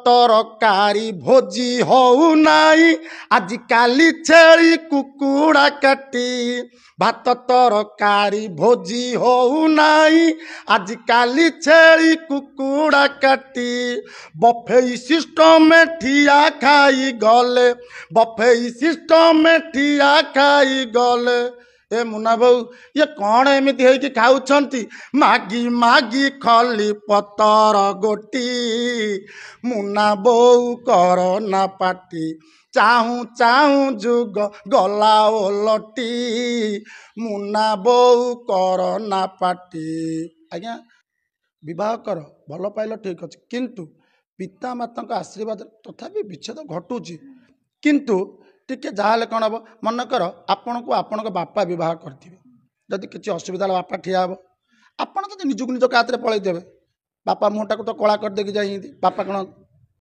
ତରକାରୀ ଭୋଜି ହଉନାହିଁ, ଆଜିକାଲି ଛେଳି କୁକୁଡ଼ା କାଟି। ଭାତ ତରକାରୀ ଭୋଜି ହଉନାହିଁ, ଆଜିକାଲି ଛେଳି କୁକୁଡ଼ା କାଟି। ବଫେଇ ସିଷ୍ଟମ ଠିଆ ଖାଇ ଗଲେ, ବଫେଇ ସିଷ୍ଟମ ଠିଆ ଖାଇ ଗଲେ। ଏ ମୁନା ବୋଉ, ଇଏ କ'ଣ ଏମିତି ହେଇକି ଖାଉଛନ୍ତି? ମାଗି ମାଗି ଖଲି ପତର ଗୋଟି। ମୁନା ବୋଉ କର ନା ପାଟି, ଚାହୁଁ ଚାହୁଁ ଯୁଗ ଗଲା ଓଲଟି। ମୁନା ବୋଉ କର ନା ପାଟି। ଆଜ୍ଞା, ବିବାହ କର, ଭଲ ପାଇଲ, ଠିକ୍ ଅଛି, କିନ୍ତୁ ପିତାମାତାଙ୍କ ଆଶୀର୍ବାଦ। ତଥାପି ବିଚ୍ଛେଦ ଘଟୁଛି, କିନ୍ତୁ ଟିକେ ଯାହାହେଲେ କ'ଣ ହେବ? ମନେକର ଆପଣଙ୍କୁ ଆପଣଙ୍କ ବାପା ବିବାହ କରିଥିବେ, ଯଦି କିଛି ଅସୁବିଧା ହେଲା ବାପା ଠିଆ ହେବ। ଆପଣ ଯଦି ନିଜକୁ ନିଜ କାତରେ ପଳେଇଦେବେ, ବାପା ମୁହଁଟାକୁ ତ କଳା କରିଦେଇକି ଯାଇଛନ୍ତି। ବାପା କ'ଣ